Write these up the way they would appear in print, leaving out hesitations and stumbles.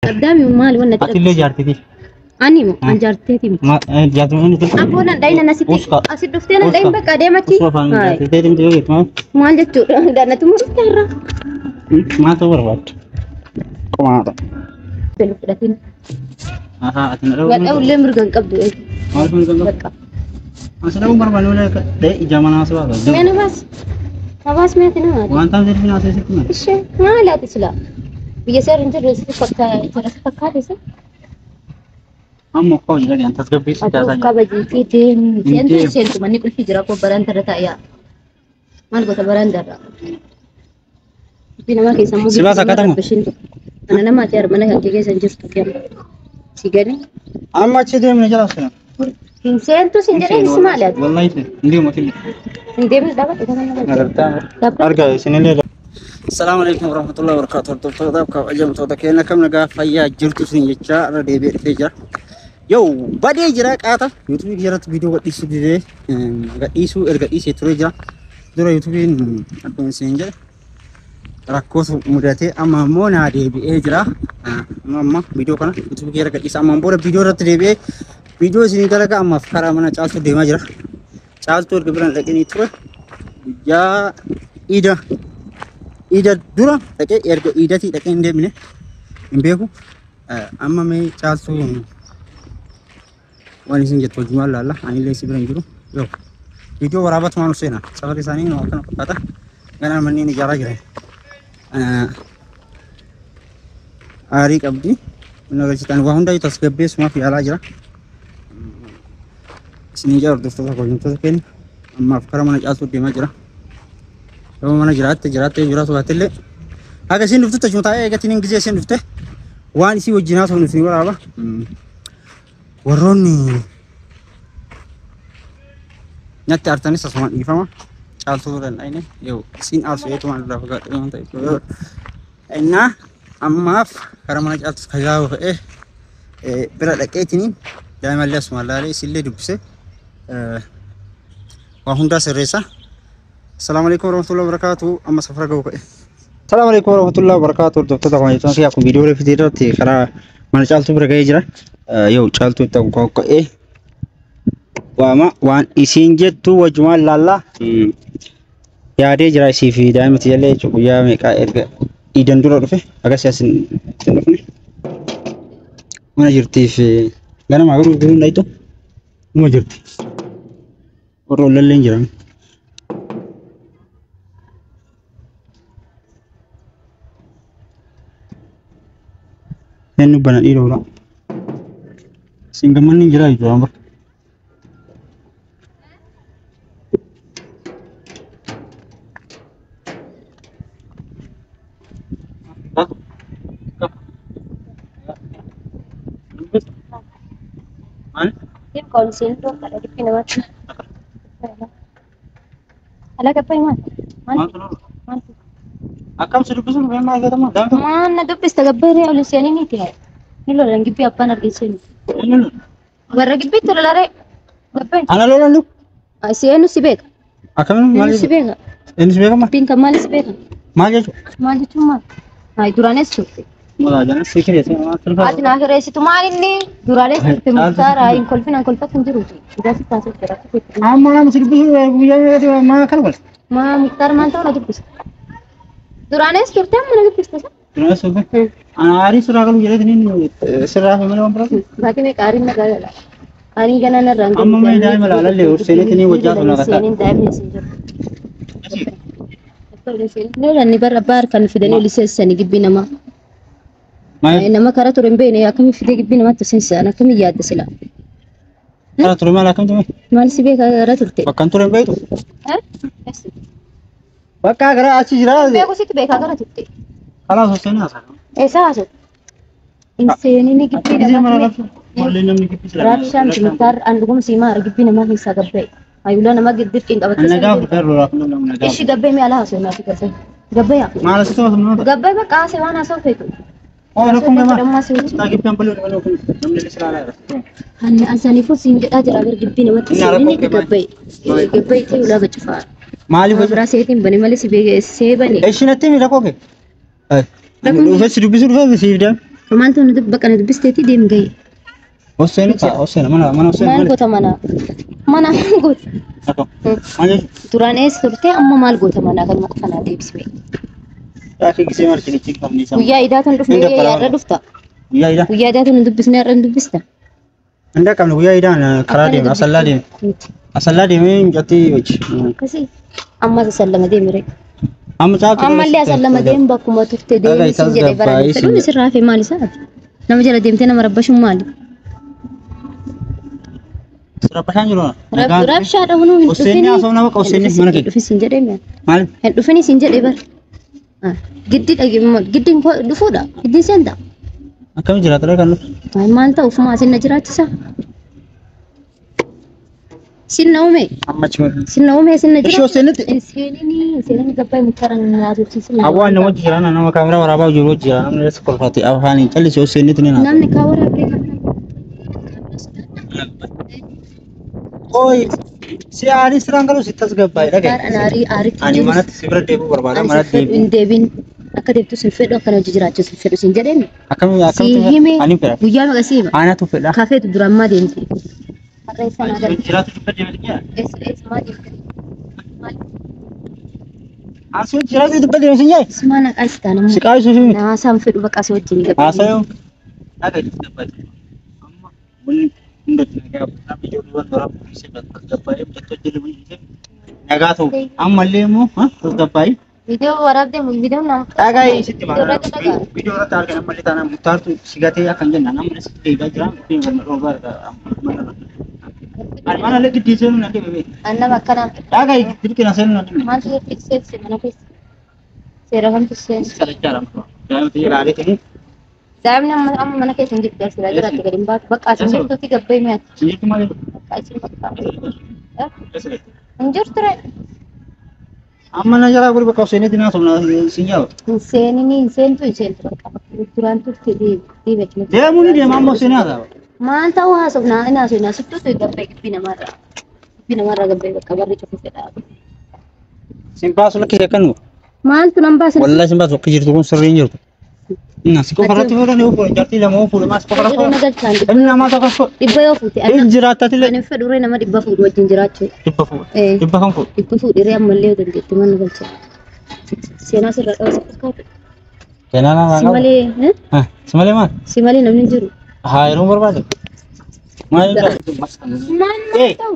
Addaami maali wanna Atillee jaartiti. Ani moo an jaarteeti miti. Jaartiti miti. Abboo nan dhayina asitti Uska. asi dhuftee nan dhayin bakka adeemachi. Usuma afaan jaartiteeti miti yoo jettu maal? Maal jechuudha? Daannatu murte irraa. Maal ta'uu barbaadda? Qomaadha. Belu fudhatin. Ahaa ati na dha'uu. Wadha ullee mirga hin qabdu. Maal kun kan Bakka. Asi dha'uu barbaadu malee dha'ee ija manaa si baasa. Mee na baas. Na baas mee ati nama. Waan ta'eef jedhu naasee sitti mala. Ishee maali ati silaa? Biyya seera hin jirre si fakkaate jira si fakkaate si. Amma koo jedhanii an tasgabbeessu Ati taasaa of jira. kabajii deemi. Seentu Deemu. seentu manni qulfii jira koo baraandarra taa'a. Maal goota baraandarra? Dubbii namaa keessa immoo Si baasa akkatamu? Mana namaa ta'e mana kan kee keessa hin jirtu kenna. Si gani? Amma achi deemne jala sena. Hin seentu sin jedhee si maali ati? Wallahi hin deemu atillee. Hin deemne dhaabadhu kana nama. Arga isinillee. Assalamu alaikum warahmatullahi wabarakatuh. Hordoftoota kabajamtoota keenya kam nagaa fayyaa jirtu isin jechaa irra deebi'ee dhufee jira. Yoo badee jira qaata. Yuutuubii irratti viidiyoo gadhiisuu didee gadhiisuu erga dhiisee turee jira. Dura yuutuubiin akkuma isin jedhe rakkootu mudatee amma immoo naa deebi'ee jira. Amma amma viidiyoo kana yuutuubii irra gadhiisa. Amma booda viidiyoo irratti deebi'ee viidiyoo isinii dalaga ammaaf karaa mana Caaltuu deemaa jira. Caaltuu erga biraan dhaqanii ture guyyaa iida iida dura dhaqee erga iidatii dhaqee hin deemne hin beeku. Amma mee Caaltuu waan isin jettu wajjumaan laalla. Anillee si bira hin jiru. Yoo viidiyoo waraabatumaan seena. Safarri isaanii nu akkana fakkaata. Ganaa manneen ijaaraa jiran. Aarii qabdi. Inni agarsiisan waa hundayyuu tasgabbeessumaaf yaalaa jira. Isin ijaa hordoftoota kabajamtoota keenya ammaaf karaa mana Caaltuu deemaa jira. Yoo mana jiraatte jiraatte jiraatu baattellee haga isin dhuftutti achuma taa'ee eegatiin hin gizee isin dhufte waan isii wajjin haasofnu isin waraaba. Warroonni natti aartanis asumaan dhiifama. Caaltuu danda'ine yoo isin aarsu eetumaan irraa fagaadhe waan ta'eef. Innaa ammaaf karaa mana Caaltuu kajaa'u fe'ee bira dhaqeetiniin daa'imallee asumaan laalee isillee dubbise waa hundaa sirreessa. Assalamu alaikum warahmatullahi wabarakatuh. Amma safara ga'u ka'e. Assalamu alaikum warahmatullahi wabarakatuh. Hordoftoota kabajamtoota kiyyaa kun viidiyoo reefii irratti karaa mana Caaltuu bira ga'ee jira. Yoo Caaltuu itti ka'ee waama waan isiin jettu wajjumaan laallaa yaadee jira isii fi daa'imti jallee jechuudha guyyaa meeqaa erga iidan dura dhufe akkasii as hin dhufne mana jirtiif ganama garuu duruu hin dhayxu numa jirti warra ollallee hin jiran. Eenyu bana dhiira oolaa. Isin gammanni hin jiraa jechuudha amma. Maal? Deem kaawwan seentu kadha dubbii namaatti. Alaa gabbaa maal? Maal? Maal? Akkam si dubbisuun dhufee maal jedhama? Daa'ima Maal na dubbista gabbaa ree ol seenii miti haa. Ni lolan gibbii abbaan argeessee. Warra gibbiitti lolaree. Gabbaa. Ana lolan lu? Seenu si beeka. Akkamiin maal Seenu si beeka. Inni si beekama? Dubbiin kan maal si beeka? Maal jechuudha? Maal jechuun maal? Hayi duraanis turte. Maal jedhama? Si kireesse maal tolfaa? Ati naa kireessitu maal inni duraanis turte muktaara hin kolfin an kolfatu hin jiruuti. Dhugaa si taasisa jira. Amma nama si dubbisuu guyyaa meeqatti maal kana godhe? Maa muktaar maal ta'u na dubbista? Duraanis turte amma na dubbista sa? Duraanis turte. Ana aarii sirraa galuu jedhee inni sirraa fi malee waan biraati. Baatee meeqa aariin na gaala. Aariin ganaa narraan Amma mee daa'ima laalallee seeneetiin wajjaa tolaa Seenin kattaa. daa'imni isin jiru. Lolan barra abbaa harkaan fidanii ol seensisanii gibbii namaa. Maal? Nama karaa ture hin beekne akkamii fidee gibbii namaatti seensisan akkamii yaadda sila? Karaa ture maal akkam ture? Maal si beeka karaa turte? Bakka hin ture hin beektu? Bakka gara achi jira. Beeku sitti beekaa karaa turte. Karaa soseenii haasa'u. Eessa haasa'u? Hin seenini gibbii Gisee mana namaatti. rabsu. Wallee namni gibbii sila. Raabshaan muktaar an dhuguma siimaa gibbii namaa keessaa gabba'e. Ayulaa nama dirqiin qabattee. Nagaa fudhee lolaaf namni nagaa. Ishi gabbee mi'a alaa haasa'u naaf gabbee. Gabbee yaa. Maal asitti haasa'u nama? Gabbee bakka haasa'e waan haasa'u feetu. Oh, rakkoon gamaa. Haasa'u feetu. Taa gibbii ambaloo dabaloo kun namni illee silaalaa jira. Hanni asaniifuu siin jedhaa jira gara gibbii namatti Inni seenini rakkoo gabbee. Gabbee itti ulaa gacifaa. Maaliif Nama biraa seetiin bane malee si beekee see bane. Ishi natti himi rakkoo kee. Dhufee si dubbisuu dhufee siif deema. Maaltu nu bakka na dubbisteeti deem gahi. Hossein ka Hossein mana mana Hossein Maal maali? goota mana? Mana maal goota? Akkam? Maal jechuudha? Duraan eessa turte amma maal goota mana kanuma qofa naa deebisime. Raakii gisee marti lichii qabni isaa. Guyyaa idaatu hin dhufne Hin dabbalaa. har'a dhufta. Guyyaa idaa. Guyyaa idaatu hin dubbisne har'a hin dubbista. Hin dhaqqabne guyyaa idaan karaa deeme asallaa deeme. Asallaa deemee mucattii wajji. Akkasii. Ammas asallama deemi ree. Amma caaltu. Ammallee asallama deemi bakkuma turte deemi sin jedhe baraan fedhuun isirraa hafe maal isaati? Nama jala deemtee nama rabbashuun maali? Rabbashaan jiru. Rabshaadha hunuu hin Hossein dhufini. haasa'u nama qaba Hossein mana kee. Dhufis hin jedhee mi'a. Maal? Hin dhufinis hin jedhee bara. Giddi dhage giddiin dhufuudha. Giddiin seenta. Akkamiin jiraata kan dhufu? Maal ta'u ufumaa sin na jiraachisa? Sin na uume. Amma achi. Sin na uume sin na Ishee jiraachisa. Hosseinitti. Hin seenini hin seenini gabbaay mukaaraan na tursiisin. Hawwaan nama wajji jira nama kaameraa waraabaa jiru wajji jira namni reessa kolfaate afaaniin callisee Hosseinitti ni naasa. Namni kaa waraabee kan Oi si aarii siraan galuu si tasgabbaa'e dhagaye. Ani aaritti Ani jiru. manatti si bira deebi'uu barbaada Ani manatti sin fedhu deebi'uu. hin deebin. Akka deebtu sin fedhu akkana hojii jiraachuu sin fedhu sin jedheen. Akkamiin Si akkamitti hime ani fedha. guyyaa meeqa si hima? Anatu fedha. Kafeetu duraan maa deemte? Har'a eessa naa galte? Jiraatu dubba deemte jira. Eessa eessa maa deemte? Maal? Asii jiraatu dubba deemte jira. Ismaa na qaasita namni. Si qaayisuu fi miti. Naasaan fedhu bakka asii wajjin gabaa. Haasayoo. Dhagaye tasgabbaa'e. Amma wanni hundatti nagaa bu'aa ijoollee waraabuu si tasgabbaa'ee mucattoo jiru nagaa ta'u ammallee immoo tasgabbaa'ee. Viidiyoo waraabdee viidiyoo naa. Dhagaye sitti Viidiyoo irratti dhagaa. Viidiyoo irratti argan ammallee taanaan muktaartu si gatee akkan jennaan ammallee sitti deebi'aa jira. Muktiin galma dhoobaa irraa. Ani mana illee giddii seenuu na dhibe beeku. Annama akkanaan fedhu. Dhagaye dirqina seenuu na dhibe. Maaltu seensise mana keessa? Seera kamtu seensise? Sadachaadha. Daa'imti ilaaleetiin Daa'imni amma amma mana keessa hin jirtu silaa jiraatte gadi hin baatu. Bakka asin jirtutti gabbee mi'aati. jirtu maal jedhu? Bakka asin bakka. Hin jirtu ree. Amma na jalaa gurba qabseenetti naa somna sin yaaba. Hin seenini hin seentu hin seentu bakka. Duraan turte deebi achi. Deemuu ni deema amma seenee haasawa. Maal ta'uu haasofnaa inni haasofnaa sittuutu gabbee gibbii namaarraa. Gibbii namaarraa gabbee bakka barri cufu fedha. Sin baasu lakkisee akkanuma. Maaltu nan baasan? Wallahi sin baasu akka jirtu kun sirrii hin jirtu. Na si qofa irratti fuudhan yoo fuudhan jaartii lama yoo fuudhan maas qofa irratti Yeroo na fuudhan. galchaan Ilmi namaa tokko fuudha. dhibba yoo fuute Hin jiraattatillee. ani fedhu ree nama dhibba fuudhu wajjin jiraachuu. Dhibba fuudha. Eh. Dhibba kan fuudha. Dhibba fuudhi ree ammallee yoo dandeetti mana galcha. Seenaa sirra dhawaa si fakkaatu. Kennaa naa Si malee eh? Si malee maal? Si malee namni hin jiru. Haa yeroo barbaade. Maal Maal maal ta'u?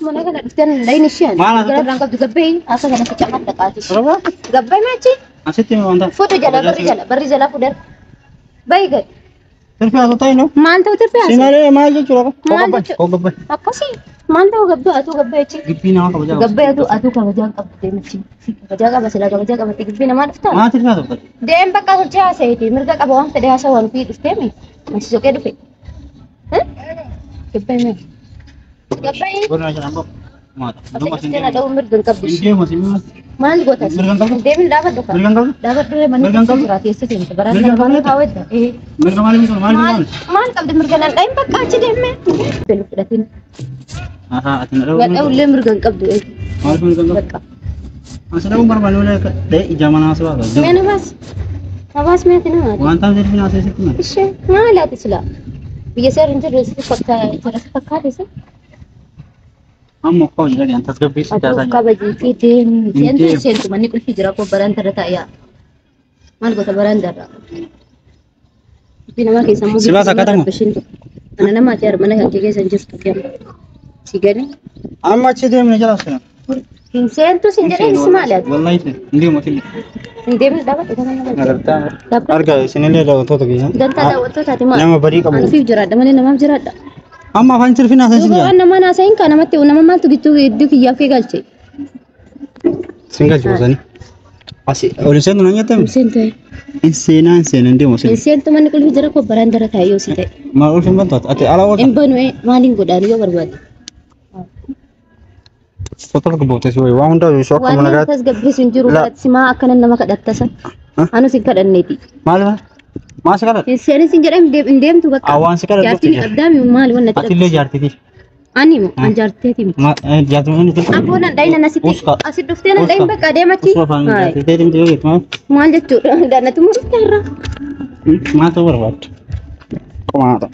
Mana kana dhuftee hin dhayin isheen. Maal as Gara irraan qabdu gabbee haasa kana ficha maal dhaqaati. Barbaade? Gabbee maachi Asitti wanta. fuudhu jala barri jala barri jala fuudhan. Bayi gad. Tirfi haasoo ta'e noo. Maal ta'u tirfee Si haasa? malee maal jechuudha? Maal jechuudha? Koo gabbay. Akkasii maal ta'u gabbee atuu gabbee achi. Gibbii nama kabajaa qaba. Gabbee atuu atuu kabajaa hin qabdu deemichi. Kabajaa qaba silaa kabajaa qabatte gibbii namaa dhuftaa? Maal tirfi haasoo ta'e? Deem bakka sochii haasa'eeti mirga qaba waan fedhe haasa'u waan ofii dhufteemi. Masi soqee dhufe. Gabbee mee? Gabbee Godina jedhan boo. Maata. asii dhuftee na dha'uu mirga hin qabdu. Hin deemu si maal? Maal goota? Mirga hin qabdu? Deemin dhaabadhu kaa. Mirga hin qabdu? Dhaabadhu ree manni Mirga hin keessa qabdu? jira keessa seente baraan Mirga hin kana qabdu? kaawwadda. Mirga maal miti maal Maal maal? maal qabdi mirga nan dhahin bakka achi deemee. Fedhu fudhatin. Ahaa ati na dha'uu. Na dha'ullee mirga hin qabdu. Maal mirga hin qabdu? Bakka. Asi dha'uun barbaade malee dha'ee ija manaa si baasa. Mee na baas. Na baas mee ati nama. Waan ta'eef tirfi haasoo sitti maal? Ishee maal ati silaa? Biyya seera hin jirre si fakkaate si. Amma koo jira kan tasgabbeessu Atuu jaasaa jira. kabajii fi deemi. Seentu deemu. seentu manni qulfii jira koo baraan tarra taa'iyaa. Maal goota baraan darra? Dubbii namaa keessa immoo Si baasa akkatamu? Mana namaa ta'e mana kan kee keessa hin jirtu kenna. Si gadi. Amma achi deemne jala sana. Hin seentu sin jedheen si maali ati? Wallahi hin deemu ati. Hin deemne dhaabadhu kana nama. Agartaa. Dhaabadhu. Arga isinillee daawwattoota keessa. Gantaa daawwattootaati maal? Nama badii qabu. Ani ofiif jiraadha malee namaaf jiraadha. Amma afaan tirfi haasoo sin Duuba jaa. waan namaa naasahin kaa namatti nama maaltu gidduu gidduu kiyyaaf kee galche? Sin galchu gosanii. Asi ol seentu nan jettem? Hin seentu. Hin seenaa hin seenaa hin deemu Hin sin. seentu manni qulfii jira koo baraan dara taa'ee yoo si ta'e. Maal ol hin bantu ati ala oolta. Hin banu maaliin godhaan yoo barbaade. Sotola gobbootee si wayi waan hundaa yoo akkuma Waan nama nagaatti. tasgabbeessu hin jiru La. simaa akkana nama kadhattasa. Anu sin kadhanneeti. Maal maal si kadhate? Hin seenin sin jedhee hin deemtu bakka. Ah, waan si kadhatu Jaartiin jira. qabdaami maali waan natti Atillee jaartiiti. Ani moo an jaarteeti miti. Jaartiin inni tilka. Aboo nan dhayin asitti Uska. asitti dhuftee nan dhayin bakka deemachi. Uska afaan jaartii ta'e yoo jettu maal? Maal jechuudha? Daannatu murteerra. Maal ta'uu barbaadda? Qomaata.